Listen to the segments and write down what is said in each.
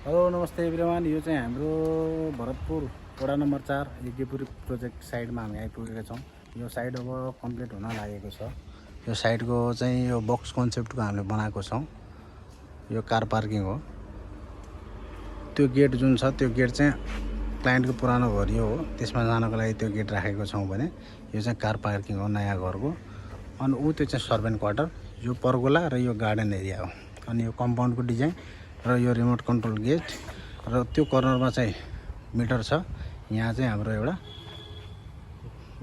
Hello नमस्ते everyone. यो चाहिँ हाम्रो भरतपुर वडा नम्बर 4 यज्ञपुरी प्रोजेक्ट साइडमा हामी आइपुगेका छौँ। यो साइड अब कम्प्लिट हुन लागेको छ। यो साइडको चाहिँ यो बक्स कन्सेप्टको हामीले बनाएको छौँ। यो कार पार्किङ हो। त्यो गेट जुन छ त्यो गेट चाहिँ क्लाइन्टको पुरानो घर यो हो, त्यसमा जानको लागि त्यो गेट राखेको छौँ भने यो चाहिँ कार पार्किङ हो नयाँ घरको। अनि ऊ त्यो चाहिँ सर्भेन्ट क्वार्टर, यो पर्गोला र यो गार्डन एरिया हो। अनि यो कम्पाउन्डको डिजाइन र यो रिमोट कन्ट्रोल गेट र त्यो कर्नरमा चाहिँ मिटर छ। यहाँ चाहिँ हाम्रो एउटा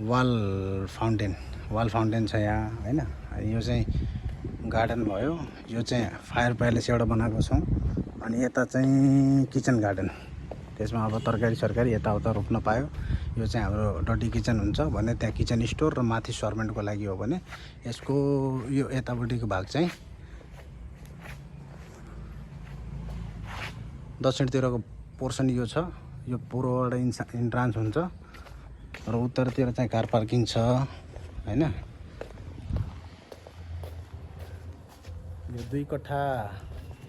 वाल फाउन्टेन छ यहाँ हैन। यो चाहिँ गार्डन भयो। यो चाहिँ फायर प्यालेस एउटा बनाएको छौँ। अनि यता चाहिँ किचन गार्डन, त्यसमा अब तरकारी सरकारी यताउता रोप्न पायो। यो चाहिँ हाम्रो डटी किचन हुन्छ भने त्यहाँ किचन स्टोर र माथि सर्भेन्टको लागि हो भने यसको यो यतापट्टिको भाग चाहिँ दक्षिणतिरको पोर्सन यो छ। यो पूर्वबाट इन्ट्रान्स हुन्छ र उत्तरतिर चाहिँ कार पार्किङ छ हैन। यो 2 कट्ठा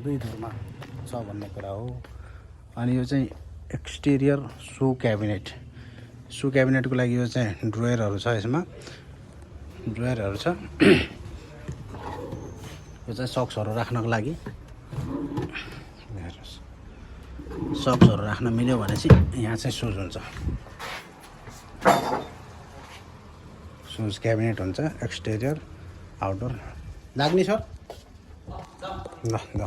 2 धुरमा छ भन्ने कुरा हो। अनि यो चाहिँ एक्सटेरियर सू क्याबिनेटको लागि यो चाहिँ ड्रोयरहरू छ। यसमा ड्रोयरहरू छ। यो चाहिँ सक्सहरू राख्नको लागि, सक्सहरू राख्न मिल्यो भने चाहिँ यहाँ चाहिँ सुज हुन्छ, सुज क्याबिनेट हुन्छ। एक्सटेरियर आउटडोर लाग्ने छ ल ल।